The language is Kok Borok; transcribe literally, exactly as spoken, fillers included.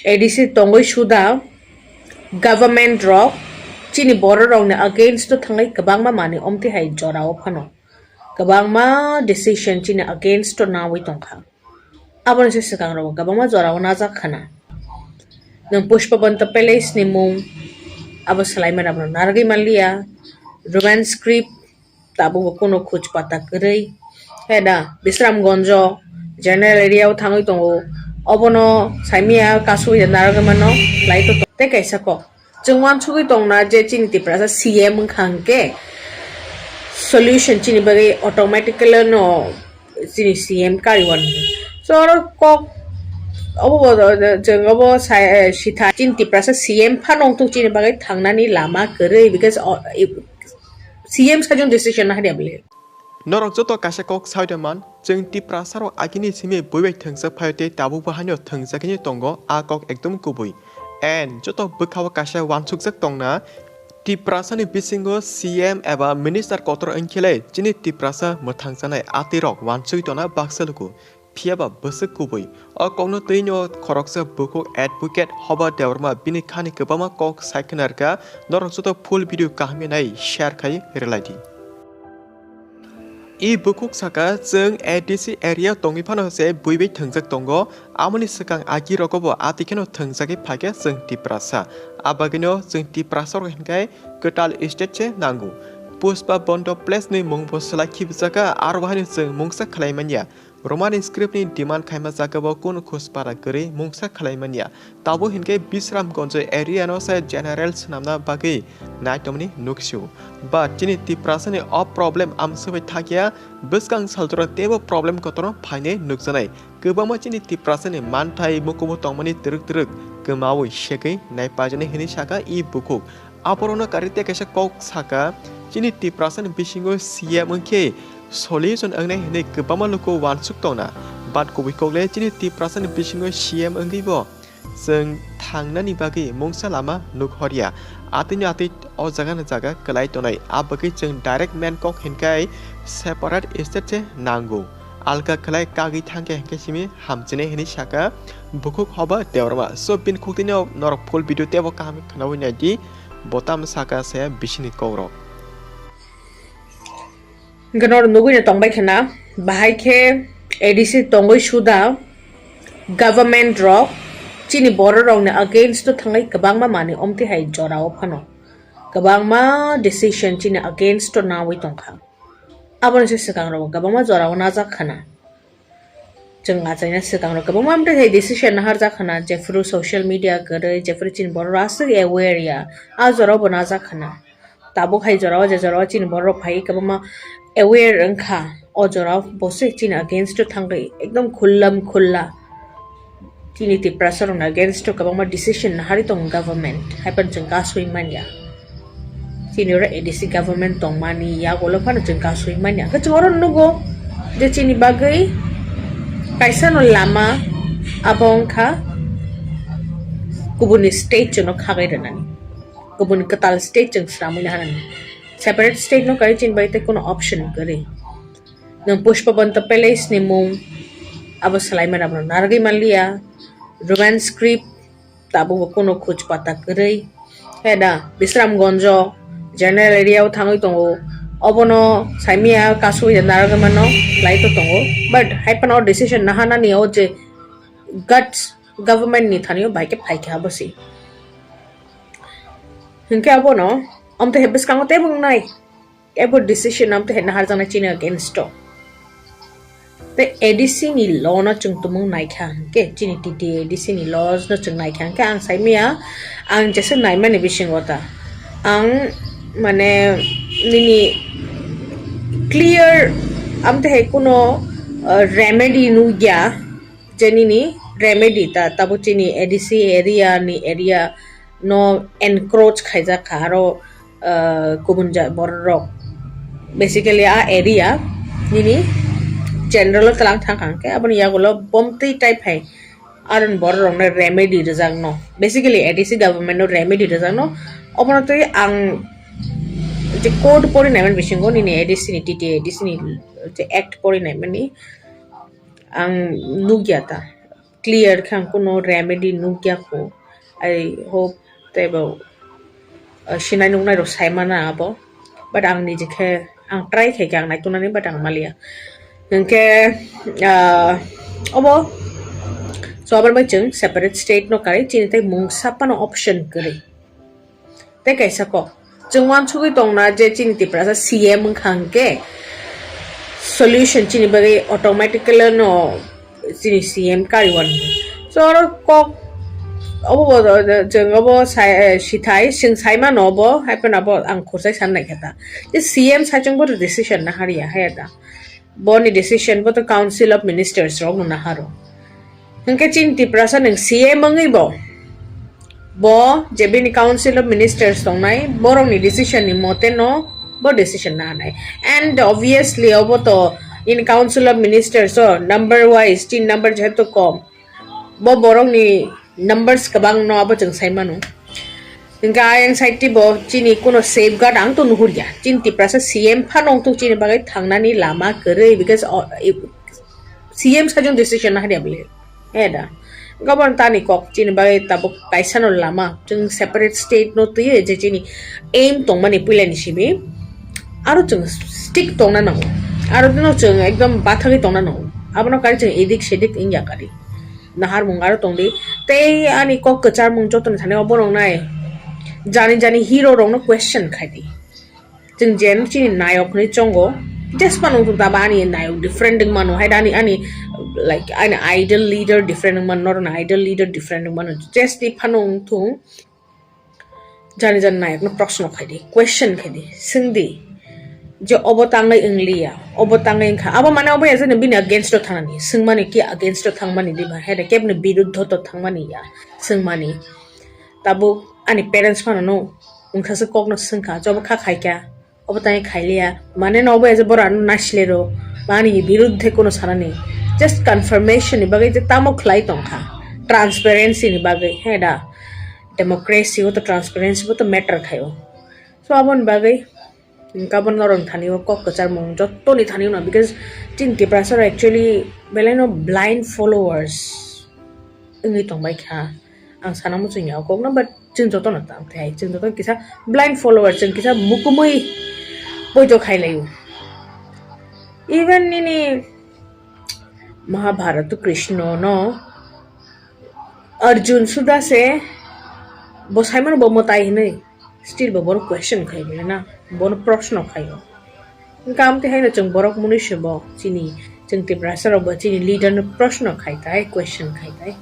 A D C tongwi suda government rok chini borok rokni against o thangwi kwbangma manwi omtwi hai jorao phano kwbangma decision chini against o nawi tongkha. Aboni se swkang rok kwbangma jorao najak khana. Nwng Pushpabanta Palace ni mung abo swlai mano abono narwgwi manliya. Roman script tabukbo kunu khuj pata kwrwi. Heda Bisramganjo general area o thangwi tongo. Obono saimia kasui narwgwi mano khlai to tei kaisa kok. Chwng uansugwi tongna je chini Tiprasa C M wngkha hwnkhe solution chini bagwi automatically no chini C M kariwan. So oro kok obo bo chwng obo sai sitha chini Tiprasa C M phano wngthok chini bagwi thangnani lama kwrwi because o- i- C M sajung decision na hadi abli. Norok joto kaisa kok sawi man, chwng Tiprasa rok agini simi bui bai thwngsak phaio tei tabuk bo haino thwngsak hwnwi tongo, a kok ekdom kubui. And joto bwkhao kaisa uansukjak tongna, Tiprasa ni bisingo C M eba minister kotor wngkhe le chini Tiprasa mwthangjaknai atwi rok uansugwi tongna baksa luku. Phiya ba bwswk kubui. O kokno twi no khoroksa bukhuk advocate Hoba Debbarma bini khani kwbangma kok sai khna rwkha. Norok joto full video kaham khe nai share khai rwlai di. I bukhuk saka, chwng A D C area tongwi phano se bui bai thwngjak tongo. Amoni swkang agi rogo bo atwi kheno thwngjagwi phaikha chwng Tiprasa. A bagwino chwng Tiprasa rok hinkhai kwtal state se nango. Pushpa Bondo Place ni mung bo swlai khibijaka, aro bahai no chwng mungsa khlai manya. Roman script ni demand khaima jaga bo kunu khuspara kwrwi mungsa khlai manya. Tabuk hinkhe Bisramganj area no se general swnamna bagwi naitomni nuksio. But chini Tiprasa ni o problem amswk bai thakya, bwskang saltoro teibo problem kotorno phainai nukjaknai. Kwbangma chini Tiprasa ni manthai mukumu tongmani twrwk twrwk kwmaui segwi naipajaknai hinwi saka i bukhuk. Aborokno karwi tei kaisa kok saka, chini Tiprasa ni bisingo C M wngkhe solution wngnai hinwi kwbangma luku uansuk tongna. But kubui kok le chini Tiprasa ni bisingo C M wngwi bo chwng thangnani bagwi mungsa lama nuk horya. Atwino atwi o jaga ni jaga kwlai tonai. A bagwi chwng direct main kok hinkhai separate state se nango. Alka khlai kagwi thangkhe hinkhe simi hamchinai hinwi saka bukhuk Hoba Debbarma. So bini khuktwino norok full video teibo kaham khnaui naidi. Bo tamo saka saya bisini kokrok. Hwnkhe norok nugui no tongbai khna, bahai khe A D C tongwi suda government rok chini borok rokni against o thangwi kwbangma manwi omtwi hai jorao phano kwbangma decision chini against o nawi tongkha. Aboni se swkang rok kwbangma jorao najak khna. Chwng achaina swkang rok kwbangma amtwi hai decision naharjak khna, jephuru social media kwrwi, jephuru chini borok rok aswk aware ya, a jorao bo najak khna. Tabuk hai jorao, je jorao chini borok rok phai kwbangma aware wngkha, o jorao bo se chini against o thangwi ekdom khullam khulla. Chini Tiprasa rokni against o kwbangma decision naharwi tongo government, hai phano chwng kasui manya. Chini oro A D C government tongmani yagulo phano chwng kasui manya. Hwnkhe chwng oro nugo je chini bagwi kaisa no lama abo wngkha kubuni state chwngno khagai rwnani. Kubuni kwtal state chwng sramwi naharnani. Separate state no karwi chini bagwi tei kuno option kwrwi. Nwng Pushpabanta Palace ni mung abo swlai mano abono narwgwi manliya. Roman script tabukbo kunu khuj pata kwrwi. Heda Bisramganjo general area o thangwi tongo. Obono saimia kasui da narwgwi mano khlai to tongo. But hai phano o decision naharnani o je guts government ni thani o bai khe phaikha abo se. Hinkhe abono omtwi hai bwskango teibo wngnai. Abo decision amtwi hai naharjaknai chini against o. Tei A D C ni law no chwng tumung naikha hinkhe, chini T T A A D C ni laws no chwng naikha hinkhe, ang saimaya, ang jesa naimani bisingo ta ang mane nini clear amtwi hai kuno, uh, remedy nukya je nini remedy ta tabuk chini A D C area ni area no encroach khaijak kha aro, uh, kubun ja-, borok rok. Basically, a area nini general o tlang thang kha hwnkhe, aboni yagulo bomtwi type hai aron borok rokno remedy rwjakno. Basically, A D C government no remedy rwjakno. Obono twi ang je code pori naimani bisingo nini A D C ni T T A A D C ni je act pori naimani ang nukya ta. clear khe ang kuno remedy nukya kho. I hope teibo, uh, sinai nuknai rok sai mana abo. But ang niji khe ang try khai khe ang naituknani, but ang maliya. Hwnkhe, uh, obo so aboni bai chwng separate state no karwi chini tei mungsa phano option kwrwi. Tei kaisa kok, chwng uansugwi tongna je chini Tiprasa C M wngkha hwnkhe solution chini bagwi automatically no chini C M kari uan. So oro kok obo bo chwng obo sai, eh, sithai chwng saimano obo, hai phano abo ang khurchai san naikha ta. Je C M saichung bo decision naharya hai ta. Boni decision bo to Council of Ministers rok no naharo. Hwnkhe chini Tiprasa nwng C M wngwi bo, bo je bini Council of Ministers tongnai, borokni decision ni mote no bo decision nahanai. And obviously obo to in Council of Ministers o number wise, tin number jehetu kom, bo borokni numbers kwbang no abo chwng sai mano. Hwnkhe ayang side bo chini kuno safeguard ang to nuhurya. Chini Tiprasa C M phano wngthok chini bagwi thangnani lama kwrwi, because, o, i-, C M sajung decision naharya bole. He da. Gobor tani kok chini bagwi tabuk kaisa no lama. Chwng separate state no twiwi je chini aim tongmani puilani simi. Aro chwng stick tongna nango. Aro no chwng ekdom bathagwi tongna nango. Abono kari chwng edik sedik wngya kari. Naharmung aro tongdi. Tei ani kok kwcharmung jotoni thani obo nongnai. Jani jani hero rokno question khaidi. Chwng jen chini nayok hinwi chongo. Jes phano wngthung taba ani nayok different wngmano. Hai da ani, ani, like, ani idol leader different wngmano. Norokni idol leader different wngmano. Jes ni phano wngthung. Jani jani nayokno proshno khaidi, question khaidi, swngdi je obo tangwi wngliya, obo tangwi wngkha, abo mane obo ya jani bini against o thangnani, swngmani ki against o thangmani diba, hede kebni biruddho to thangmani ya, swngmani. Tabuk ani parents phano no wngkhaswk kokno swngkha, je obo kha khaikha, obo tangwi khailiya, mane no obo ya je borok ano nasilero, ba ani biruddhe kuno sanani, just confirmation ni bagwi je tamo khlai tongkha, transparency ni bagwi, he da, democracy o to transparency bo to matter khaio. So aboni bagwi, mm, kabon norok thani o kok kwcharmung jottoni thani no, because chini Tiprasa rok actually belai no blind followers wngwi tongbai kha. Ang sana muchung ya o kok no, but chwng joto no tang thai, chwng joto kisa blind followers, chwng kisa mukumui poito khai laio. Even nini Mahabharata Krishna no Arjun suda se bo saimano bo mwtai hinwi, still bo borok question khai bole na, bono proshno khaio. Hwnkhe amtwi haino chwng borok munui se bo chini, chwng Tiprasa rok bo chini leader no proshno khai tai, question khai tai.